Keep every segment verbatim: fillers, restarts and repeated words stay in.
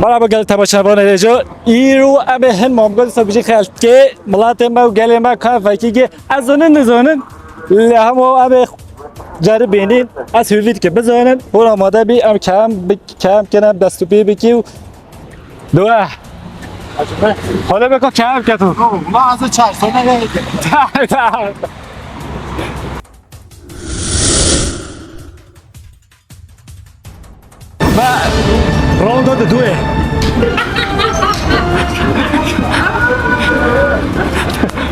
Merhaba gelî temaşevanê rêjo. Îro em ê hin mamgel sabijî xelkê milatê me û gelê me ka fekî ge ez zonin nizonin. Lê hemo em ê cari bînin. Ez hûvî dike bizonin. Hûn amade bî em kem bik-, kem kin em destûpî bikî û dua. Hole beko kem ketu. Ma az çar sene. Ve ronda da due.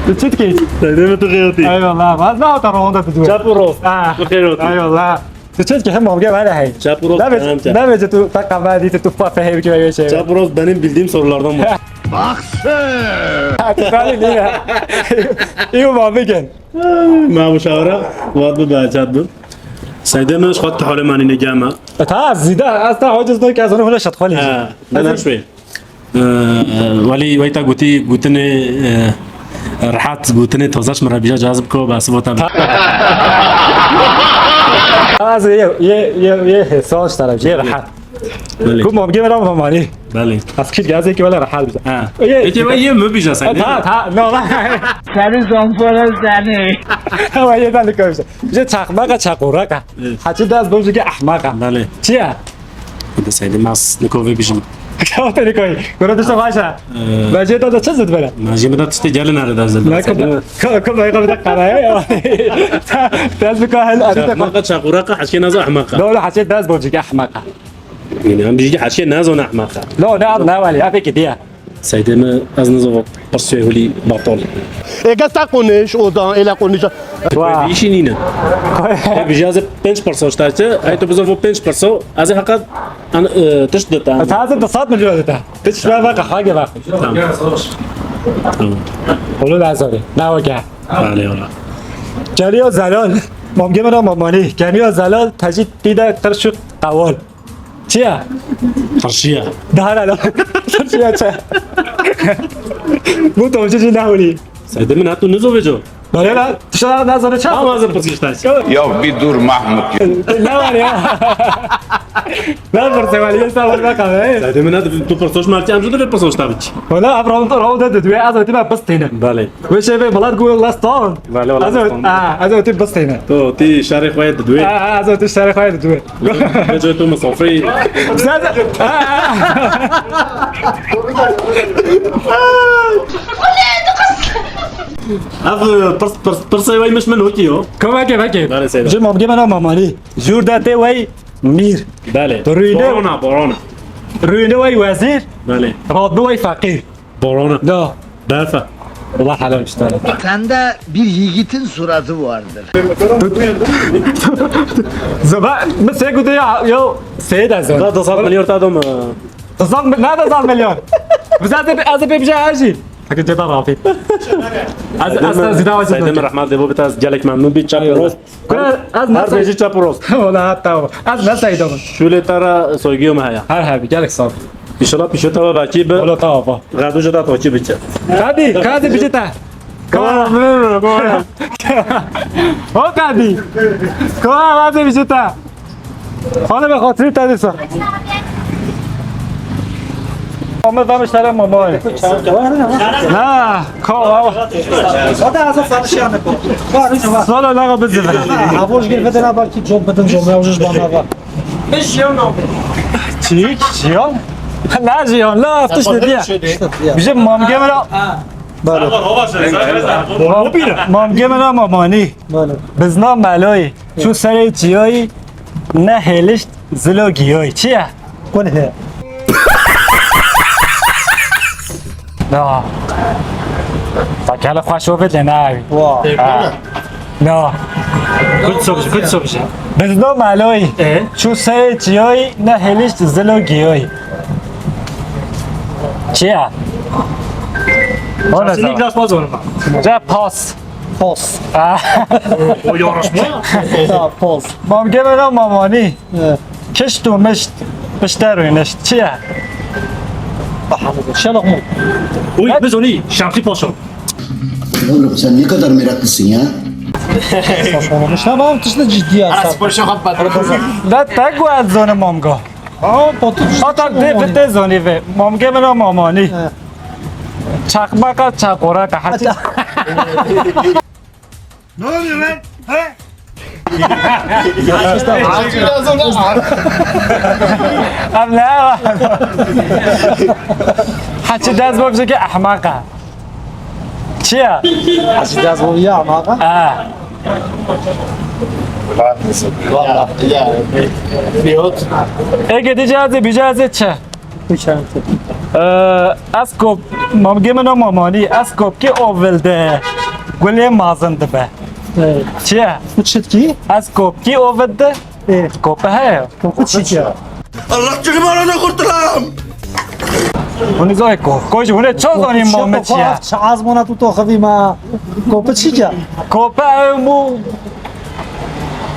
Tu çi dikî? Seyde mi tu xêrotî? Eyvallah. Vaz ne hata ronda da due. Çap û rost. Ah. Tu xêrotî. Eyvallah. Tu çi dikî hem mamge var hey. Çap û rost. Ne be-, benim çap. Ne be tu ta kavga dî tu fa fehê bikî ve şey. Çap û rost benim bildiğim sorulardan var. Baksın. Ha, tu beni niye? İyi mi abi gel? Ma muşawara, wat bi berekat bin. Seyde min, ji xwe tu holê manî ne gema. E, ta zîda, ez ta hocuz dok, ez onu hule şat xwelî. Ha, ne ne şwe. Ee, welî, wey ta gotî, gotinê, e, rehat, gotinê tozaş min re bija cazib ko, bes vota bi. Az ye, ye, ye, ye, sağ ol, işte, ye rehat. Belê. Ku mamgê me ra mamanî. Belê. Ez kîr gazê ki wele rehat bije. Ha. Ye. Peki, ve ye mi bije sen? Ha, ha, no, la. Seni zampara seni. Ama ye ben de koymuşum. Bije çakmaka, çakuraka. Evet. Haçı da az bojike ahmaka. Belê. Çiye? Hadi seydim az nikove bijim. Kavte nikoy. Göre dişte başa. Ee. Bence da da çizdi böyle. Bence mi da tiştê gelin arada hazır. Ne kadar? Ka-, ka-, ka-, bir dakika ya. Tez bir kahel, hadi de. Çakmaka, çakuraka, haçke naza ahmaka. Doğru, haçke da az bojike ahmaka. Yani, em bijî heçê nezane ehmeq e. No, ne, ne wali, ev ê diye. Seydê min, ez nizo pirsê hulî batal. Êge te quniş, o da, êle quniş. Wa. Bi işî nîne. Ê bijî ez ê pênc pirso ji te çi, ey tu bizir vo pênc pirso, ez ê heqet, an, e, tişt dite. Ez hazir du sed milyon dite. Tişt ver bak, ha, gel bak. Tamam. Tamam. Oğlum, ben sorayım. Ne o ki? Aleyh Allah. Geliyor Zelal. Mamgê min a mamanî. Geliyor Zelal. Tecî tîde qirş û qewal. Çi ye? Qirşiye. Daha ne lan? Qirşiye çi? Bu tavşan jî ne hûlî? Seyde min, tu nizo veco. Bale la, tu şuna ne zane çi? Ama hazır pirsgirtaş. Ya bir dur Mahmut. Ne var ya? Ne pirse var, yesa var, ne kadar, he? Seyde min, tu pirsoş marçi, em jû de pirsoş tabii ki. Wala, ev round, round de, duyê, ez ê tu bistêne. Bale. Wê şevê milet gu last on. Bale, wala, last on. Ah, ez ê tu bistêne. Tu, ti şerê xwe didwê. Ah, ah, ez ê tu şerê xwe didwê. Ê, tu misafirî. Sen, ah, ah. Ev, pirs, pirs, pirsê wey miş min wekî yo. Ko veke, veke. Bale, seyda. Ji mamgê min a mamanî. Jûr de tê wey mîr. Bale. Tu rûyîne. Borona, borona. Rûyîne wey wezîr. Bale. Radbi wey feqîr. Borana. Da. Berfe. Allah helal işte. Sende bir yiğitin suratı vardır. Zaba, min sê gude ya, yo, seyda zan. Da, da sal milyon ta dom. Da sal, ne da sal milyon? Biz az, az bir şey her şey. Hadi ceda rafi. Az, az da zida var. Seyde min, rahmet de bu bitaz, gelek memnun bir çap. Eyvallah. Rost. Kura, ez ne... Her say- bêjî çap û rost. Wala, ha, tamam. Ez ne saydım. Şûlê te re soygiyo me heye. Her her, gelek sağ ol. İnşallah pişo te ve belkî bi... Wala, tamam, bak. Gazû jê de toçî biçe. Kadî, kadî biçe te. Tamam, tamam, tamam. O kadî. Tamam, hadi biçe te. Hadi be, xatirî te dîsa. Ama ben işte ama boy. Ha, ko. Hadi az satış yanı ko. Var ne var? Solo laga bizi. Ha, boş gir bedena belki job bedin job ya ucuz bana var. Çik, çiyon. Ne çiyon? La, aftış ne diye? Bizim mamge var. Bale. Mamge min a mamanî. Bale. Bizna meloyî. Çû serê çiyoyî, ne hêlişt zilo giyoyî. Çi ye? Kul he. Na. Bak hele xweş o bide ne abi. Wa. Ha. Na. Kut sok, kut sok. Bizna meloyî. E? Çû serê çiyoyî, ne hêlişt zilo giyoyî. Çi ye? O ne zaman? Kesinlikle pas olma. Ca pas. Pas. Ah. O, o yarışma. Ya, pas. Mamge bera mamanî. Evet. Kişt û mişt. Pişte rûnişt. Çi ye? Şelak mı? Uy, biz onu şarkı paşa. Oğlum sen ne kadar meraklısın ya. Saçmalamış. Tamam, tişt de ciddi ya. Ara spor şaka pat. Da tek bu ez zonim mamga. Aa, Batur. Hata dê vê tê zanî vê. Mamgê min o Mamanî. He. Çakmaka çakoraka. Haçî. Ne oluyor lan? He? Haçî lazım lan. Em ne? Haçî dest bo bije ki ehmaka. Çi ya? Haçî dest bo ya ehmaka. Ha. Valla ya, ya, bir ot. Ege diyeceğiz, diyeceğiz çi? Ee, ez kop, mamgê min o Mamanî, ez kopkî ovil de gulê mazin dibe. Evet. Çi ye? Bu çitkî? Ez kopkî ovil de. Evet. Kope heye. Kopu çitkî. Allah çekme aradan kurtulam. Hûn zayê ko, ko ji hûn çawa zanîn mame çi ye? Çi azmona tu to xivî ma. Kopu çitkî. Kope ew mu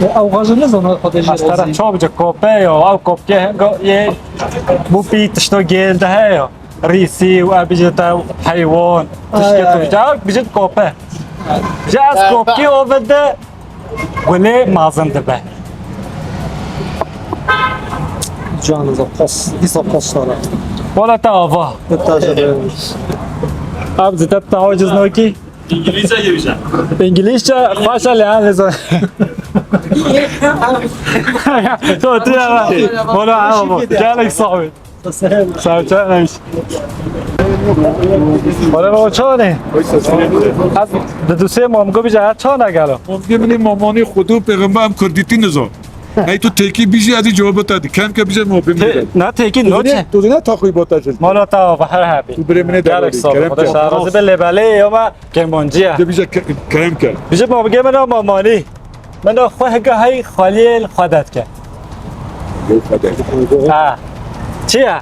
E, ew xwe jî nizane xwe dê jê Hastara razî. Çawa bice kope yo, ew kopke go-, yê bu pî tişto gêl de heyo. Rîsî û ev bice te heywan, tiştê Ay, tu ay. Bice, ew bice kope. Ji ez Ay, kopkî ba- ove de gulê mazin dibe. Canınıza pas, isa pas sana. Wala te ava. Hatta jebe. Ev zî te tawa ciz nokî. İngilizce gireceğim. İngilizce, paşa lehan lezo. To tu ya. Mola, gelek sabi. Sağ ol, canım. Mola, baba, çane. Az de dusê mam go bija çana galo. Mozge mini mamani xudu peygamber em kurdîtî nizo. Hey tu têkî bijî, ez ê cewaba te dî. Kem ke bijî, muhabim Te-, bî. Na têkî, no çi? Tu dîne taxuy bota jin. Mola ta va her hebî. Tu birê min ê Gelek derorî, sağ ol. Kerem Xwedê ke. Şarazî be lê belê ya me Kermancî ye. De bijî ke-, kerem ke. Bijî ma bigê min o Mamanî. Min o xwe hege hey xaliyê xwe det ke. Xaliyê xwe det. Ha. Çi ye?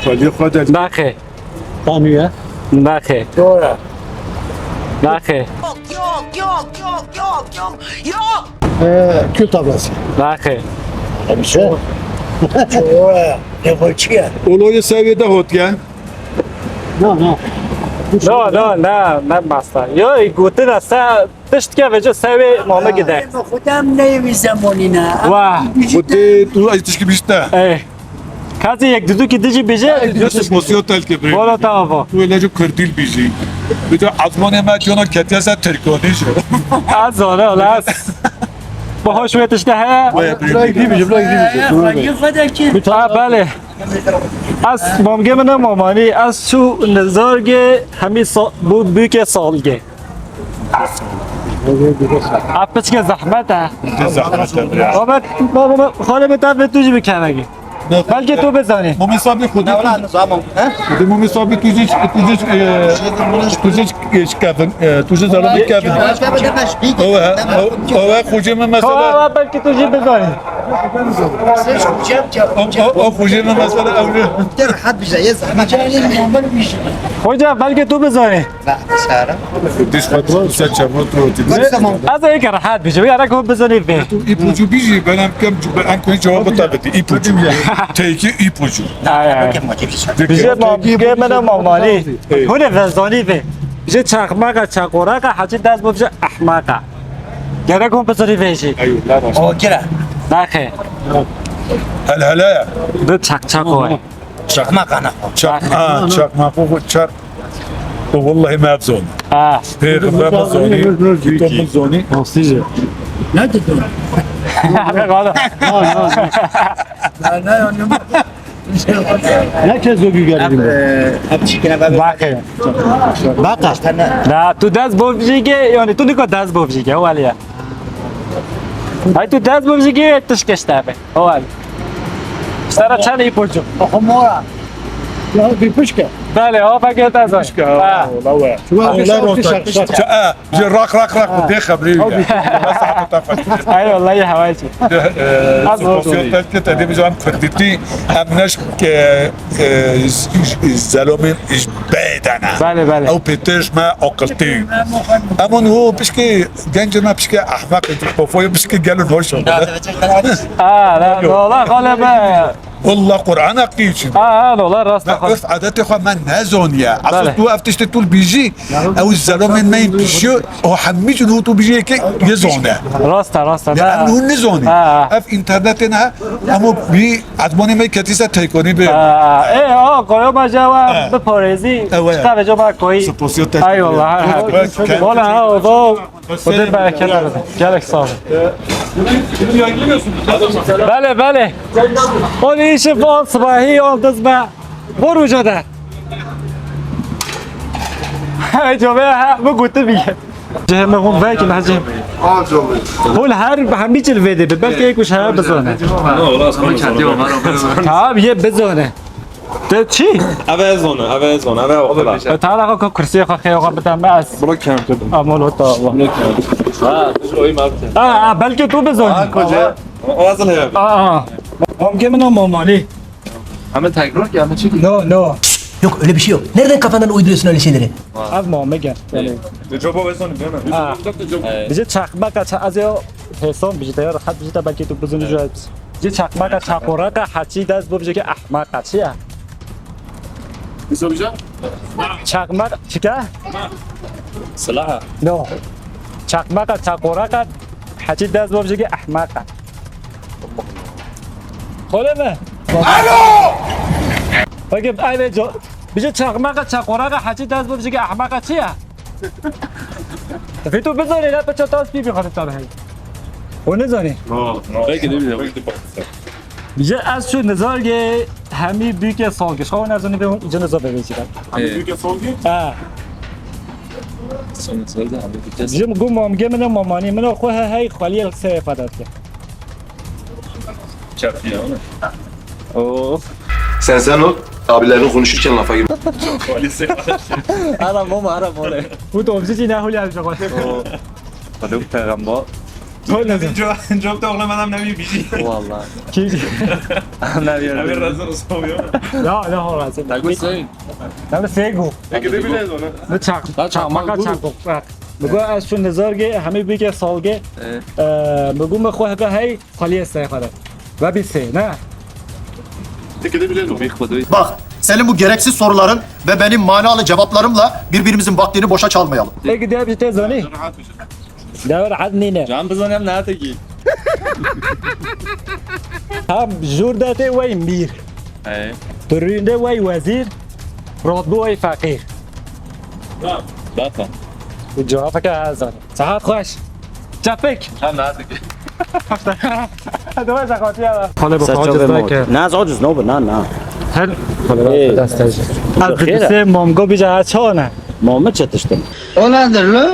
Xaliyê xwe det. Naxê. Tanrı'ya. Naxê. Doğru. Naxê. Yok, yok, yok, yok, yok, yok, yok. Ee, Kürt ablası. Naxê. Hemşe. Doğru. Defolçiye. Oloyê sewê de hot ya. No, no. No, no, ne, ne masta. Yo, gotina se, tişt ke vece sewê mame gide. Xudam neyvi zamonina. Wah. Xudê tu ez tişkî bişte. Ey. Kazê yek dudukî dijî bêje. Ay, tu dişkî bosyo tel ke bre. Wala tamam. Tu lê ju kurdîl bijî. Bir de azmanê me cana ketiye se Tirkanî ji. Az zor, wala az. Bahoş ve tişte he. Vay, bir Bırak gibi, bırak gibi. Bırak gibi. Ha, belê. Ez mamgê min e Mamanî, ez çû nizargê hemî sa-, bu büyüke salgê. Ev piçke zehmet e. Ne zehmet e bre. Ama baba, xalê min tevê tu jî bikevegî. Belkî tu bizanî. Mumê sabî xwedî. Ne wala nizamım, he? Xwedî mumê sabî tu jî, tu jî, e, tu jî, e, şikevin, e, tu jî zalimî kevin. Başka bir de ben şbîk. O, he, o, o, he, xocê min mesela. Tamam, belkî tu jî bizanî. Sen şu cep, cep, O, o, o xocê min mesela ew ne? Te rahat bir şey, zahmet. Hoca, belkî tu bizanî. Diş patron, sen çabuk otur. Ez ê ke rehet bijî, ya ku bizanî vê. Tu ipucu bijî, ben em kem, ben em kem cevabı tabii, ipucu. Teki ipucu. Ay, ay. Bijî ma, gê me ne Mamanî. Ey. Hûn ê vezanî vê. Bijî çakmaka, çakoraka, hacî dest bo bijî ehmaka. Gerek hûn bizanî vê jî. Eyvallah. O kira. Naxê. Hel hele ya. Bi çak çak o. Çakmaka ne? Çak, ha, çakmaka, çak. Wallahî me ev zanî. Ha. Pêxember min zanî, kitap min zanî. Oksijen. Ne dedin? Abi, valla. Ne, ne, ne, ne? Ne kez o gügel bilmem. Abi, abi, çikine ben. Bakın. Baka. Na, tu dest bo bijî ke, yani tu niko dest bo bijî ke, o haliye. Hay tu dest bo bijî ke, tişkeşte be. O haliye. Sara çend îpocu. Oxumora. Ya bir pişke. Belê, o peke te zor. Pişke, ha. Ola we. Ola we. Ji rak rak rak bu dê xebrê wî. Ay vallahi hawayçi. Spasiyet te te dê bijan kurdîtî em neş ke zelomî bedene. Belê, belê. Ew pêtir ji me aqiltî. Em hûn hû pişkî genc me pişkî ehmeq, pofoyê pişkî gelin hoş. Ha, la, la, la, la, la. Wallah Qur'ana qîçin. Ha, ha, dolar rast. Me öf adetê xwe me nezaniye. Esas tu ev tiştê tu bijî, ew zelamên me yên pişiyo, o hemî cin tu bijî yekê yê zane. Rast e, rast e. Em hûn nizanî. Ha. Ev internetê ne, em o bir ezmanê me ketîse teykonî bê. Ha, e, o, koyo ma jawa biparêzî. Ewe. Şta ve coma koyî. Sposyo tek. Ay wallah. Wala ha, o da. Xwedê bereket bide. Gelek sağ ol. Belê, belê. O işi fal sibahî aldız be. Bor uca de. Hey, cobe ha, bu gutu bir. Cehme hon belki ne cehme. Al cobe. Hol her hemî cil vê de be. Belki ek uş ha bizone. Tamam, ye bizone. Te çi? Eve ez zone, eve ez zone, eve oxila. E, tara xwe ku kursiyê xwe xêyo xwe bide me ez. Bro kemtirdim. Amol o ta Allah. Ha, tu oyum abi. Ha, ha, belki tu bizonî. Ha, koca. O azıl hebe. Ha, ha. Mamge min o Momani. Ama tekrar ki, ama çekil. No, no. Yok, öyle bir şey yok. Nereden kafandan uyduruyorsun öyle şeyleri? Ev Mame gel. Yani. Jobo ve sonu, değil mi? Ha. Bize çakmak aç, az o hesam bize de rahat bize de belki tu bizonî. Bize çakmak aç, çakorak aç, haçî dest bu bize ki Maka çi ya? Ne soracağım? Çakmak çika? Silaha. No. Çakmaka, çakoraka, haçî dest bo bijî ki ehmaka. Xole mi? Alo! Peki, ay be, co-, bijî çakmaka, çakoraka, haçî dest bo bijî ki ehmaka çi ya? Fî tu bizanî, la peça tas pî bi xatir tabi hey. O ne zanî? No, no. Belki de bilmiyorum. Ji ez çû nizargê hemî bûkê salgê. Xwe nezanî bê hûn ji nizar bê vêjî. Hemî bûkê salgê? Ha. Ji min got mamgê min e mamanî min e xwe he hey xweliyê li serê xwe de dike. Çapiya. Oo. Sen sen ol. Abilerin konuşurken lafa girme. Ara mama ara mole. Bu da omzicî ne hûlî hemşe xwe. Xwedê û pêxember. Hol ne? Cevap da oğlum adam ne bir şey. Valla. Kim? Ne bir. Ne bir razı olsun ya. Ya ne hol razı. Tagu sen. Ne bir sevgi. Peki de biliriz onu. Ne çak? Çakmaka çak. Bak. Bıgo ez şu nizarge hemi bike salge. Bıgo me xo hebe hey xaliye say xare. Ve bir şey ne? Peki de biliriz onu. Bak, senin bu gereksiz soruların ve benim manalı cevaplarımla birbirimizin vaktini boşa çalmayalım. Peki de bir tez onu. Dewe rehet nîne. Can bizanî em nehatekî. Hem jûr de tê wey mîr. Hey. Tu rûyîn de wey wezîr. Rotbû wey feqîr. Bafa. Bu cevap ke hazır. Sahat xweş. Çepik. Em nehatekî. Dewe zexatiya. Xale bu Saço xaciz ve nake. Mod. Ne az aciz ne bu, ne, ne. Her. Ey. Desteci. Xêr e. Abi se mamgo bija çone. Mamı çetiştim. O nedir lo?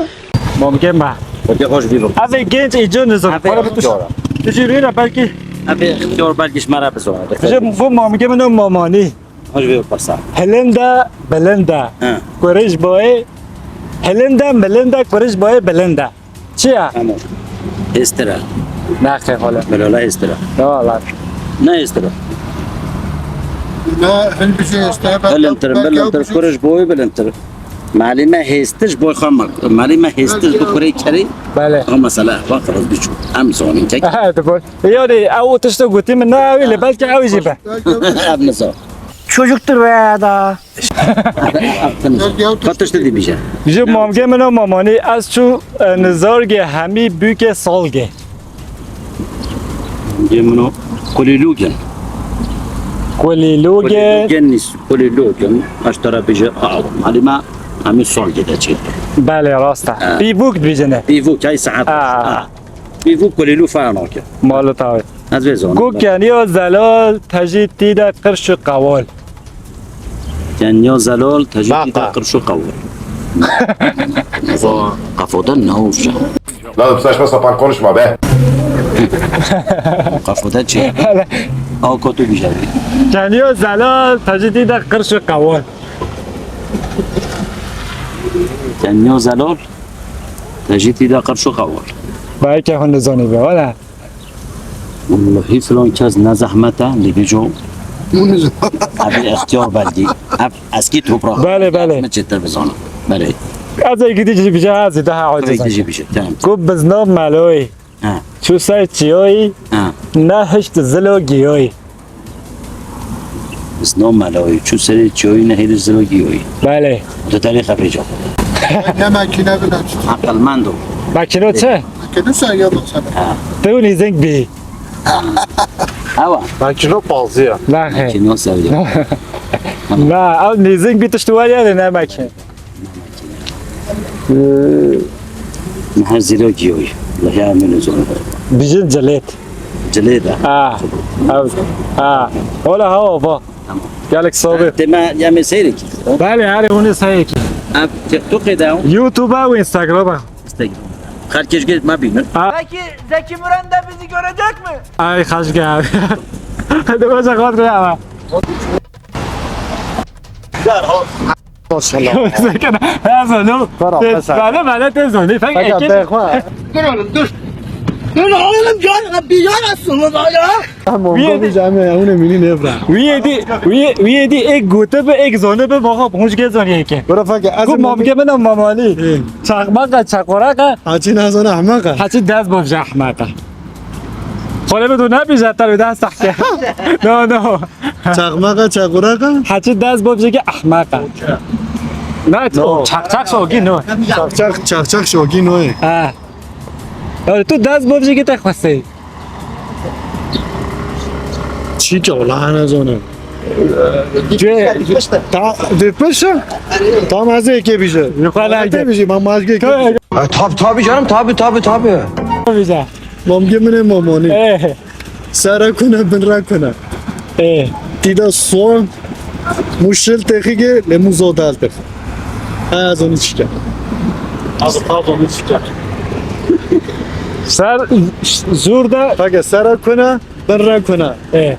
Mamgê me. Xwedê xweş bî bim. Ev ê genç ê cin nizam. Ev ê xtiyar e. Tu jî rûyê re belkî. Ev ê xtiyar belkî ji me re bizane. Ji bo mamgê min û mamanî. Xweş bî bim pirsa. Hilinde bilinde. He. Kurij boyê. Hilinde milinde kurij boyê bilinde. Çi ya? Tamam. Hêstir e. Naxê xole. Belala hêstir e. Ne valla. Ne hêstir e? Ne, hin bir şey işte. Bilintir, bilintir, kurij boyê bilintir. Malî me hêstir ji bo xwe me. Malî me hêstir ji bo kurê kerî. Bele. Ew mesele, bak, xelas biçû. Em zanîn kek. He, tu bol. Yanî, ew tişt gotî min ne ew lê belkî ew jî be. Ev nizam. Çocuktur be da. Xwe tişt dibîje. Ji mamgê min û mamanî ez çû, e, nizargê hemî bûkê salgê. Yê min o kulîlûk in. Kulîlûk in. Kulîlûk in, nîs-, kulîlûk in. Eş te re bêje, a, malî me hemî salgê de çê. Belê, rast e. Ha. Pîvûk dibêjine. Pîvûk, hey saet. Ha. Ha. Pîvûk kulîlû fena nake. Mala tawê. Ez vê zanim. Ku keniya zelal tejî tî de qirş û qewal. Kenya Zelal, tejî tî de qirş û qewal. Qafoda ne olacak? Lan saçma sapan konuşma be. Qafoda çi? Aw kotu güzel. Kenya Zelal, tejî tî de qirş û qewal. Kenya Zelal, tejî tî de qirş û qewal. Belki hûn dizanî be, wala. Wallahî filan kes ne zehmet e, lê bêjo. Ev ê extiyar belgî. Ev eskî toprak. Belê, belê. Min çêtir bizana. Belê. Ez ê gidî jî bije, ez ê daha aciz. Ê gidî jî bije, tamam. Ku bizna meloyî. Ha. Çû ser çiyoyî. Ha. Ne hişt zilo giyoyî. Biz no meloyî, çû serê çiyoyî, ne hêlî zilogî yoyî. Belê. Tu terê xebrê ca. Ne makîne bine. Aqilmendo. Makîno çi? Makîno sen ya baksana. Ha. Tu nêzing bî. Ewa. Makîno pazî ya. Laxê. Makîno ser ya. La, ew nêzing bî tişt weriya ne makîne. Niha zîrokî yoy. Lehya min zor. Bijin cilêt. Cilêt e. Ha. Ha. Ola hawa va. Tamam. Gelek sobe. Dema ya me seyrekî. Belê, her hûnê seyrekî. Ev TikTokê de. YouTube û Instagram. Instagram. Herkes gelip me bînin. Ha. Peki Zeki Müren de bizi görecek mi? Ay, xaş gel. Hadi başa kalk ya. Maşallah. Zekana, Hasan, no. Bana, Hasan. Bana, bana tez ol. Fakat ekin. Dur oğlum, dur. Dur oğlum, ya Rabbi, ya Resulallah ya. Tamam, Wiyedi. Konuşacağım ya, onu minin evra. Wiyedi, wiye-, wiyedi ek gote bi, ek zone bi, baka hoş gel zone eke. Bura fakat, Ku azim mamge bana mamali. Çakmaka, çakoraka. Haçî nazana ahmaka. Haçî dest bavja ahmaka. Xole bi tu ne bize ter bir daha sahke. No, no. Çakmaka, çakoraka? Haçî dest bavja ki ahmaka. Ne, no. Çak çak şoki no. Çak çak, çak çak şoki no. Ha. Yani tu dest bavja ki te xwesey. Çi ki ola ne zone. Ta, de peşe? Tam az eke bije. Yukarı eke bije, ben mazge eke bije. Ha, tabii, tabii canım, tabii, tabii, tabii. Bije. Mamge min ê mamoni. Eh. Sere kune, bin re kune. Eh. Tîda so, muşil texige, le muzo dal tex. Ha, zoni çike. Abi, pardon, ne çike? Ser, zurda. Peki, sere kune, bin re kune. Eh.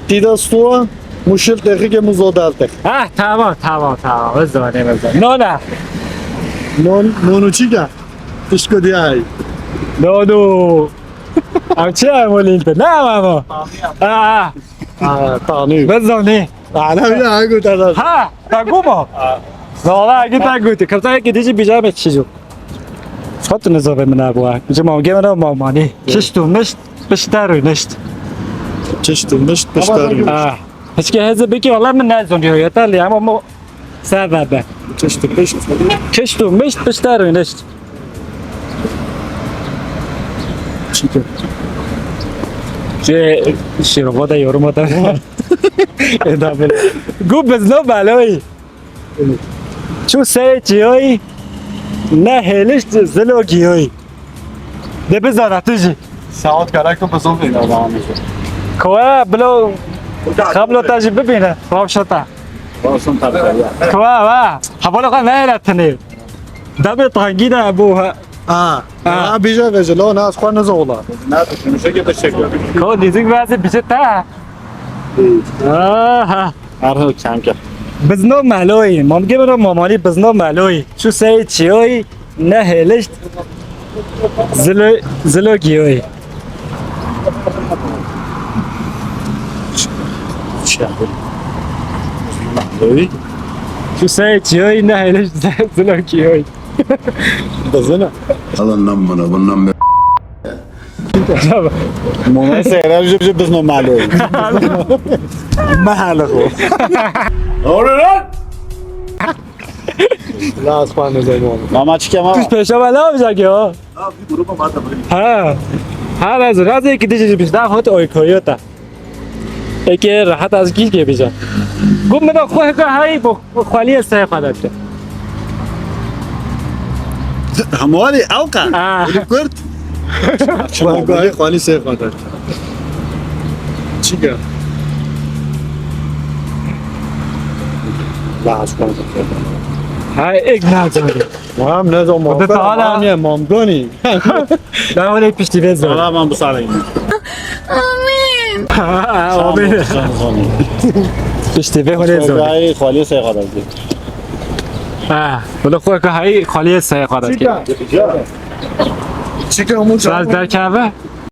Tîda so, muşil texige, muzo dal tex. Ha, tamam, tamam, tamam. Biz de var, ne biz de. Nona. Non, nonu çike? Tişko diyay. Nonu. Ev çi ev olîn te? Ne ev ev o? Aa. Aa, tanî. Bezanî. Aa, ne bile ha gut adam. Ha, ta gu mu? Valla agi ta gut. Kapta ki dici bijame çizu. Fatu ne zobe min abu. Cuma gemena mamani. Kiştu mişt, piştaru nişt. Kiştu mişt, piştaru nişt. Aa. Hiç ki heze biki valla min ne zondiyo. Yeterli ama mo Sebebe. Kişt û pişt. Kişt û mişt pişta rûnişt. Çi kir? Cê şîrova de yoruma de. Eda bil. Gu bizno baloyî. Çû serê çiyoyî, ne hêlişt zilo giyoyî. De bizana tu jî. Saet gerek bizon bîne. Kowa bilo xeblo te jî bibîne. Rawşa te. Olsun tabii ya. Kıva va. Habalo ka ne era tene. Dabe tangi da bu ha. Ha. Ha. Ha, bija ve jelo nas kwa ne zola. Ne düşünmüşe ki teşekkür ederim. Ko dizik vaze bije ta. Aha. Arho kanka. Bizno maloy. Mamge bro mamali bizno maloy. Şu sey çiyoy. Ne hêlişt zilo, zilo giyoyî. Tu sey çiyoyî ne hêlişt zilo giyoyî. Dizina. Alın lan bunu, bundan bir Mona seyra jib jib bizno malo. Mahalo. Ne oluyor lan? La aspan ne zaman? Mama çıkıyor ama. Kız peşe bela olacak ya. Ha. Ha, lazım. Razı ki dişi bir daha hot oy koyota. Eke rahat az gil gibi can. Gum da koy ka hay bu xaliye sayfa da. Hamali avka. Ha. Kurt. Çi muhabbeti? Xalî sê xatir. Çi ke? La aspan. Hay ek na zori. Mam ne zaman? Taala. Mam ye, mam goni. La wele piştî vê zor. Tamam, bu sana. Amin. Amin. Piştî vê wele zor. Xalî sê xatir. Ha, wele xwe ka hay xalî sê xatir. Çi ke? Çi ke? Saz derkeve.